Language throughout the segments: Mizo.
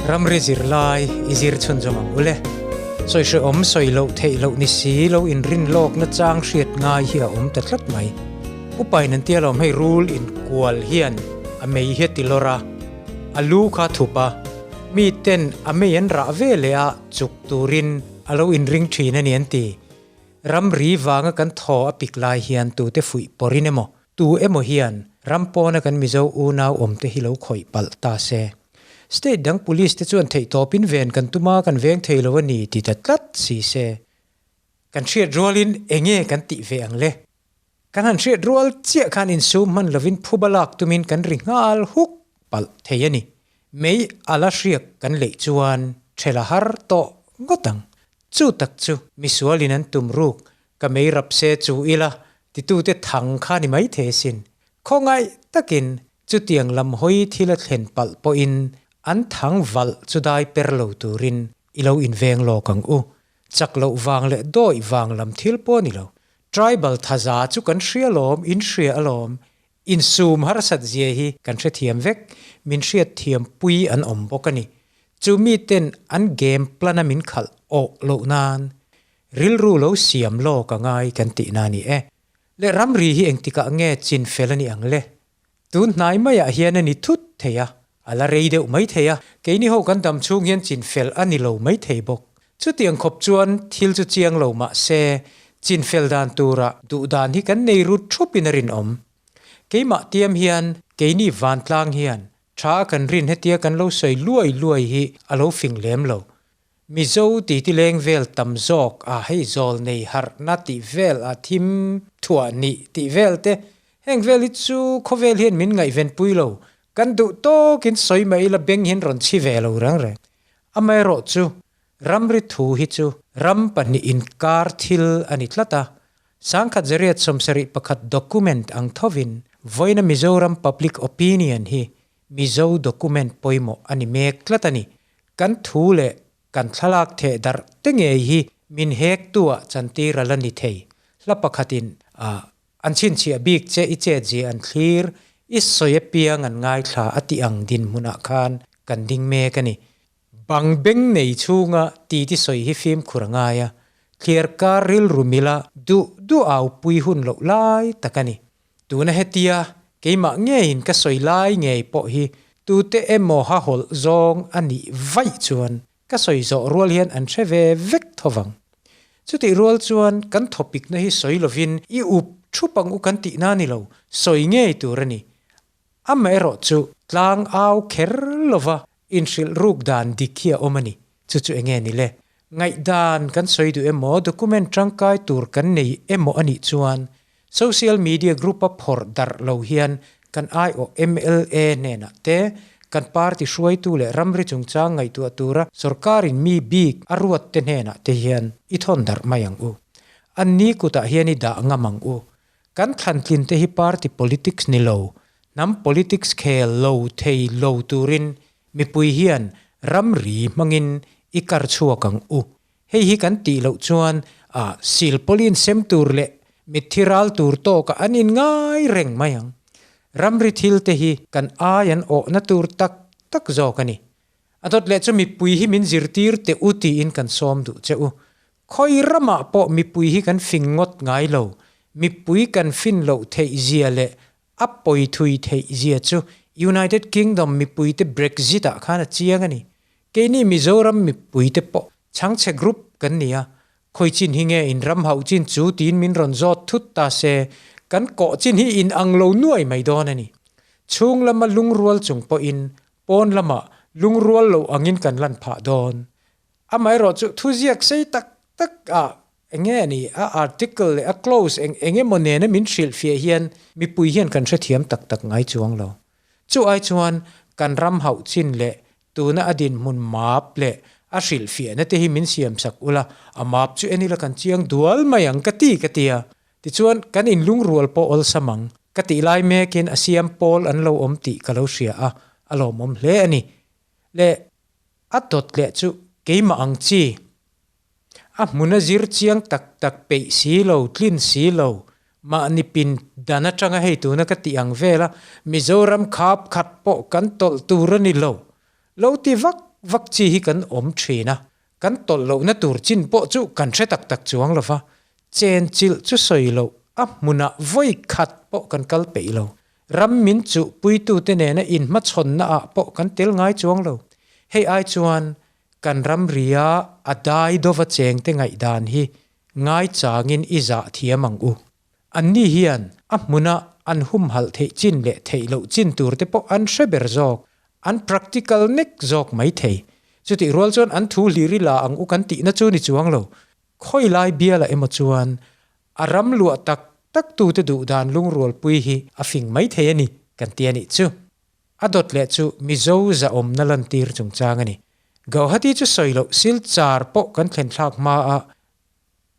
Ramri zirlai i zir chhunzawm ang ule. Sawi hrehawm sawi loh theih loh ni si lo inrin lawkna chang hriat ngai hi a awm ta tlat mai. Upain an tia lawm hei rul inkual hian a mei hi a ti lawr a, a lu kha a thup a, mi ten a mei an rah ve leh a chuk turin a lo inring thin a ni an ti. Ramri vanga kan thaw a pik lai hian tute fuih pawrin emaw Tu emaw hian ram pawna kan Mizo unau awmte hi lo khawih palh ta se. State dang police te chuan theihtawpin ven kan tum a, kan veng thei lo a ni ti ta tlat si se. Kan hriat rualin enge kan tih ve ang le? Kan han hriat rual chiah khan insum hman lovin phuba lak tumin kan ri nghal huk palh thei a ni. Mei a la hriak kan leih chuan thela har tawh ngawt ang. Chu tak chu misualin an tum ruk Ka mei rap se chu ila titute thang kha ni mai thei sin. Khawngaih takin chutiang lam hawi thil a thlen palh pawhin an thang valh chu dai per lo turin i lo inveng lawk ang u. Chak loh vang leh dawih vang lam thil pawh ni lo. Tribal thaza chu kan hria lawm, in hria alawm. Insum harsat zia hi kan hrethiam vek, min hriatthiam pui an awm bawk a ni. Chu miten an game plan a min khalh awh loh nan Rilru lo siam lawk a ngai kan tihna a ni e. Le ramri hi engtikah nge chin fel a ni ang le? Tun hnai maiah hian a ni thut thei a, a la rei deuh mai thei a, keini ho kan dam chhung hian chin fel a ni lo mai thei bawk. Chutiang khawp chuan thil chu chiang lo mah se, chin fel dan tura duh dan hi kan nei rut thupin a rinawm. Keimah tiam hian, keini vantlang hian, tha a kan rin hetia kan lo sawi luai luai hi a lo fing lem lo. Mizo titi leng vel tam zawk a hei zawl nei harhna tih vel a thim thuah nih tih vel te heng vel hi chu khawvel hian min ngaihven pui lo kan duh tawkin sawi mai ila beng hian rawn chhi ve lo reng reng. Amaherawh chu ramri thu hi chu ram pahnih inkar thil a ni tlat a, Sangkhat zariat 71 document ang thovin vawiina Mizoram public opinion hi Mizo document pawimawh a ni mek tlat a ni. Kan thu leh kan thlalak theh darh te ngei hi min hek tu ah chantir a la ni thei. Hla pakhatin a an chhinchhiah bik che i chet zia an thlir, i sawi apiang an ngaithla a tih ang dinhmunah khan kan ding mek a ni. Bang beng nei chhunga titi sawi hi fimkhur a ngai a, thliar kar rilru mila duh duh au pui hun loh lai tak a ni. Tuna hetia keimah ngeiin ka sawi lai ngei pawh hi tute emaw ha hawlh zawng a nih vaih chuan ka sawi zawh rual hian an hre ve vek tho vang. Chutih rual chuan kan thawpikna hi sawi lovin i up thup ang u kan tihna ni lo, sawi ngei tur a ni. Amaherawh chu tlang au kher lova inhrilh ruk dan dik hi a awm a ni. Chu chu enge ni le? Ngaihdan kan sawi duh emaw document tangkai tur kan nei emaw a nih chuan Social media group a phawrh darh lo hian kan aiawh mla hnenah te, kan party hruaitu leh ramri chungchang ngaihtuah tura sorkarin mi bik a ruat te hnenah te hian i thawn darh mai ang u. Anni kutah hian i dah ngam ang u. Kan thlantlin te hi party politics ni lo, hnam politics khel lo thei lo turin mipui hian ramri hmangin i kar chhuak ang u. Hei hi kan tih loh chuan a silpawlin sem tur leh mitthi ral tur tawkah an inngai reng mai ang. Ramri thil te hi kan ai an awhna tur tak tak zawk a ni. A dawt leh chu mipui hi min zirtir teh u tiin kan sawm duh che u. Khawi ramah pawh mipui hi kan fing ngawt ngai lo. Mipui kan fin loh theih zia leh a pawi thui theih zia chu United Kingdom mipuite Brexit ah khan a chiang a ni. Keini Mizoram mipuite pawh chhangchhe group kan ni a, khawi chin hi nge in ram hauh chin chu tiin min rawn zawt thut ta se, kan kawh chin hi in ang lo nuai mai dawn a ni. Chhung lama lungrual chung pawhin pawn lamah lungrual loh angin kan lan phah dawn. Amaherawh chu thuziak sei tak tak ah enge a ni a article leh a clause eng eng emaw nena min hrilhfiah hian mipui hian kan hrethiam tak tak ngai chuang lo. Chu ai chuan kan ram hauh chin leh tuna a dinhmun map leh a hrilhfiahna te hi min siam sak ula, a map chu en ila kan chiang dual mai ang ka ti ka ti a. Tichuan kan inlungrual pawh awlsam ang ka tih lai mekin a siam pawl an lo awm tih ka lo hria a, a lawmawm hle a ni. Le a dawt leh chu keimah ang chi. A hmun a zir chiang tak tak peih si lo, tlin si lo, mahni pin dan atanga hei tuna ka tih ang vela Mizoram khap khat pawh kan tawlh tur a ni lo. Lo ti vak vak chi hi kan awm thin a, kan tawlh lohna tur chin pawh chu kan hre tak tak chuang lo va, chen chilh chu sawi loh a hmunah vawi khat pawh kan kal peih lo. Ram min chuh puitute nena inhmachhawnna ah pawh kan tel ngai chuang lo. Hei ai chuan kan ramria a dai dova chengte ngaihdan hi ngaichangin i zah thiam ang u. Anni hian a hmuna an humhalh theih chin leh theih loh chin tur te pawh an hre ber zawk, an practical nek zawk mai thei. Chutih rual chuan an thu hlir i la ang u kan tihna chu ni chuang lo. Khawi lai bialah emaw chuan a ram luah tak tak tute duh dan lungrualpui hi a fing mai thei a ni kan ti a nih chu. A dawt leh chu Mizo zahawmna lantir chungchang a ni. Gauhati chu sawi loh Silchar pawh kan thlen thlak hma a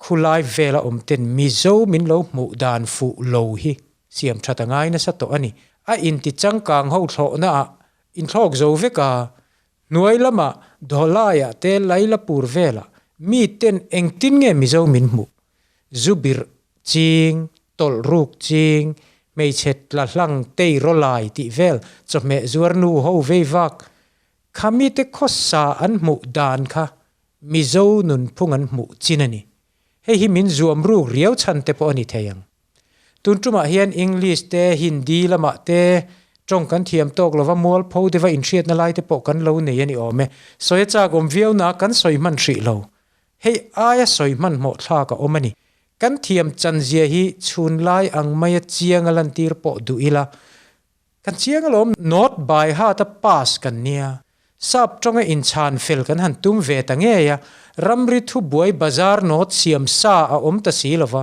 Khulai vela awm ten Mizo min lo hmuh dan fuh lo hi siam that a ngai nasa tawh a ni. A inti changkang ho thlawhna ah inthlawk zo vek a, hnuai lamah Dholaiah te Lailapur velah mi ten engtin nge Mizo min hmuh? Zu birh ching, tawlh ruk ching, hmeichhe tla hlang tei rawlai tih vel chawhmeh zuar nu ho vei vak kha mite khawsa an hmuh dan kha Mizo nunphung an hmuh chin a ni. Hei hi min zuam ruk riau chhan te pawh a ni thei ang. Tun tumah hian English te, Hindi lamah te tawng kan thiam tawk lova mualpho deuha inhriatna lai te pawh kan lo nei a ni awm e. Sawi a chak awm viau na kan sawi hman hrih lo. Hei aia sawi hmanhmawh thlak a awm a ni. Kan thiam chanzia hi chhun lai ang maia chiang a lantir pawh duh ila. Kan chiang alawm, not by heart a pass kan nia. Sap tawnga inchhan fel kan han tum ve ta ngei a, ramri thubuai bazar note siam sa a awm ta si lova,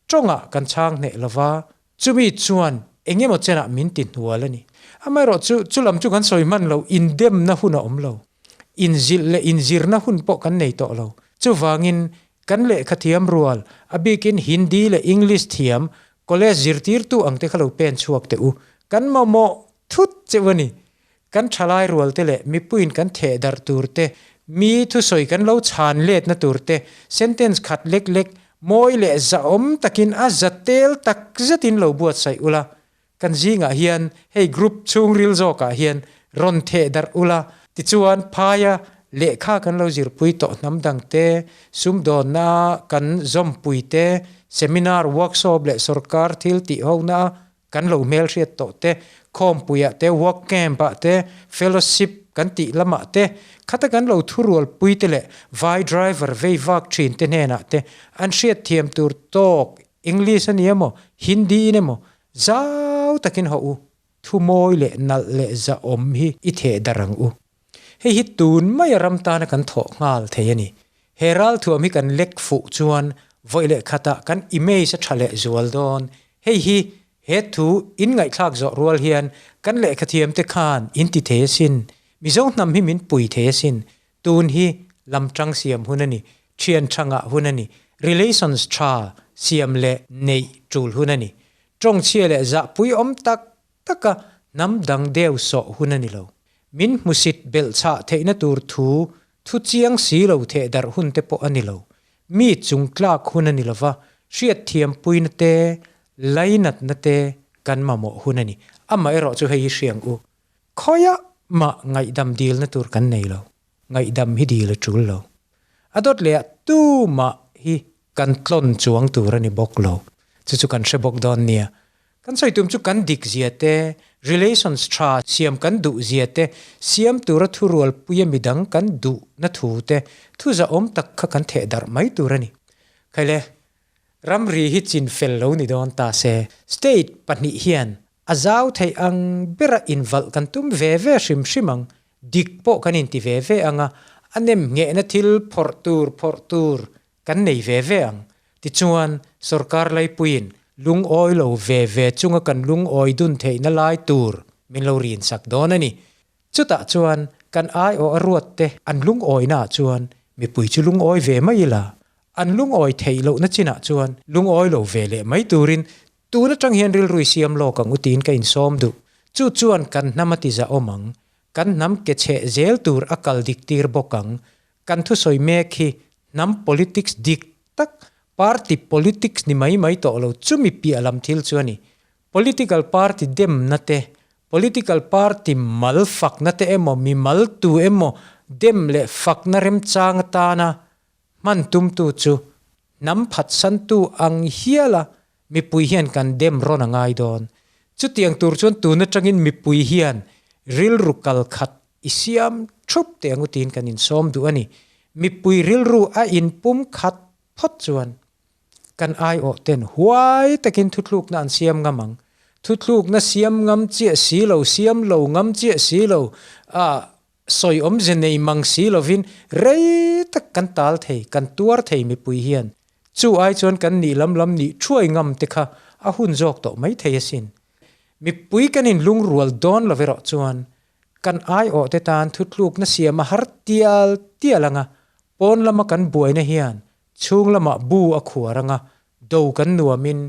tawngah kan chhang hneh lova, chumi chuan eng emaw chenah min ti hnual a ni. Amaherawh chu, chu lam chu kan sawi hman lo, indemna hun a awm lo. Inzilh leh inzirna hun pawh kan nei tawh lo. Chuvangin, kan lehkha thiam rual, a bikin Hindi leh English thiam, College zirtirtu ang te kha lo pen chhuak teh u. Kan mamawh thut cheuh a ni. Kan thalai rual te leh mipuiin kan theh darh tur te, mi thusawi kan lo chhan letna tur te, sentence khat lek lek, mawi leh zahawm takin a za tel tak zetin lo buatsaih ula. Kan zingah hian hei group chhungril zawkah hian rawn theh darh ula, tichuan phaia lehkha kan lo zirpui tawh hnam dang te, sumdawnna kan zawmpui te, seminar, workshop leh sorkar thil tih hona kan lo hmelhriat tawh te, khawmpuiah te, work camp ah te, fellowship kan tih lamah te, khata kan lo thurualpui te leh vai driver vei vak thin te hnenah te an hriatthiam tur tawk English a ni emaw, Hindi in emaw, zau takin hawh u, thu mawi leh nalh leh zahawm hi i theh darh ang u. Hei hi tun maia ram tana kan thawh nghal thei a ni. He ralthuam hi kan lek fuh chuan vawi leh khatah kan image a tha leh zual dawn. Hei hi he thu in ngaihthlak zawh rual hian kan lehkhathiamte khan in ti thei asin, Mizo hnam hi min pui thei asin, Tun hi lamtang siam hun a ni, thian tha ngah hun a ni, relations tha siam leh neih tul hun a ni, tawngchhia leh zahpui awm tak taka hnam dang deu sawh hun a ni lo. Min hmusit belhchhah theihna tur thu thu chiang si lo theh darh hun te pawh a ni lo. Mi chung tlak hun a ni lova, hriatthiampuina te, lainatna te kan mamawh hun a ni. Amaherawh chu hei hi hriang u. Khawiah mah ngaihdam dilna tur kan nei lo, ngaihdam hi dil a tul lo. A dawt leh ah tumah hi kan tlawn chuang tur a ni bawk lo, chu chu kan hre bawk dawn nia. Kan sawi tum chu kan dik zia te, relations tha siam kan duh zia te, siam tura thurualpuia midang kan duhna thu te, thu zahawm tak kha kan theh darh mai tur a ni. Khaile, ramri hi chin fel lo ni dawn ta se, state pahnih hian A zau theih ang bera invalh kan tum ve ve hrim hrim ang, dik pawh kan inti ve ve ang a, a nem nghehna thil phawrh tur phawrh tur kan nei ve ve ang. Tichuan, sorkar laipuiin lungawi lo ve ve chunga kan lungawi dun theihna lai tur min lo rinsak dawn a ni. Chutah chuan kan aiawh a ruat te an lungawina ah chuan mipui chu lungawi ve mai ila, an lungawi theih lohna chinah chuan lungawi lo ve leh mai turin Tun atang hian rilru i siam lawk ang u tiin ka insawm duh. Chu chuan kan hnam a ti zahawm ang. Kan hnam ke chheh zel tur a kal dik tir bawk ang. Kan thusawi mek hi hnam politics dik tak, party politics ni mai mai tawh lo chumi piah lam thil chu a ni. Political party demna te, political party mal fakna te emaw, mi mal tu emaw dem leh fakna remchang atana hman tumtu chu hnam phatsantu ang hiala mipui hian kan dem rawn a ngai dawn. Chutiang tur chuan tun atangin mipui hian rilru kal khat i siam thup teh ang u tiin kan insawm duh a ni. Mipui rilru a inpum khat phawt chuan Kan aiawh ten huai takin thuthlukna an siam ngam ang. Thuthlukna siam ngam chiah si lo, siam lo ngam chiah si lo, ah sawi awmze nei mang si lovin rei tak kan tal thei, kan tuar thei mipui hian. Chu ai chuan kan nih lam lam nih thuai ngam te kha a hun zawk tawh mai thei asin. Mipui kan inlungrual dawn lo erawh chuan kan aiawh te tan thuthlukna siam a har tial tial ang a, pawn lama kan buaina hian Chhung lamah bu a khuar anga do kan nuamin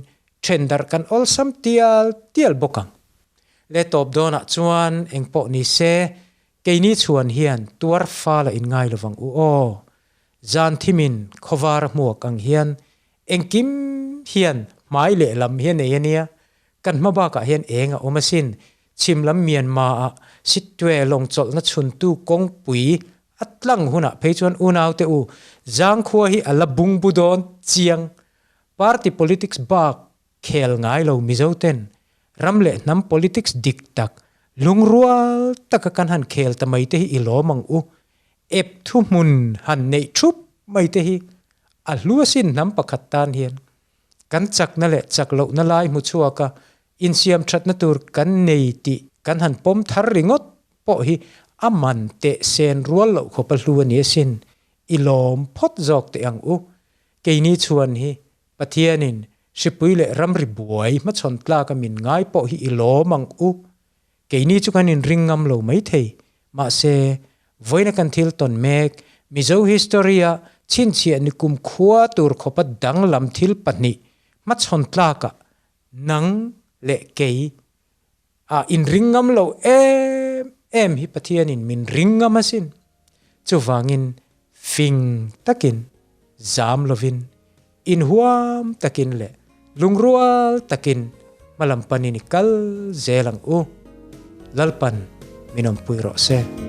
then darh kan awlsam tial tial bawk ang. Le tawp dawnah chuan engpawh ni se, keini chhuan hian tuar fal a inngai lovang u aw. Zan thimin khawvar a hmuak ang hian engkim hian hmai lehlam hi a nei a nia, kan hma bakah hian eng a awm asin Chhim lam Myanmar-ah Sittwe lawngchawlhna chhuntu kawngpui a tlang hunah phei chuan unaute u Zangkhua hi a la bungbu dawn chiang. Party politics bak khel ngai lo Mizoten ram leh hnam politics dik tak, lungrual taka kan han khel ta mai te hi i lawm ang u. Ep thuhmun han neih thup mai te hi a hlu asin hnam pakhat tan hian. Kan chakna leh chak lohna lai hmu chhuak a, insiam thatna tur kan nei tih kan han pawm thar ringawt pawh hi a man teh sen rual loh khawp a hlu a ni asin. I lawm phawt zawk teh ang u. Keini chhuan hi Pathianin hripui leh ramri buai hmachhawn tlak a min ngai pawh hi i lawm ang u. Keini chu kan inring ngam lo maithei. Mahse, vawiina kan thil tawn mek, Mizo history-a chhinchhiah ni kumkhua tur khawpa danglam thil pahnih hmachhawn tlakah nang leh kei a inring ngam lo em em hi Pathianin min ring ngam asin. Chuvangin fing takin, zam lovin, inhuam takin leh lungrual takin hmalam panin i kal zel ang u. Lalpan min awmpui rawh se.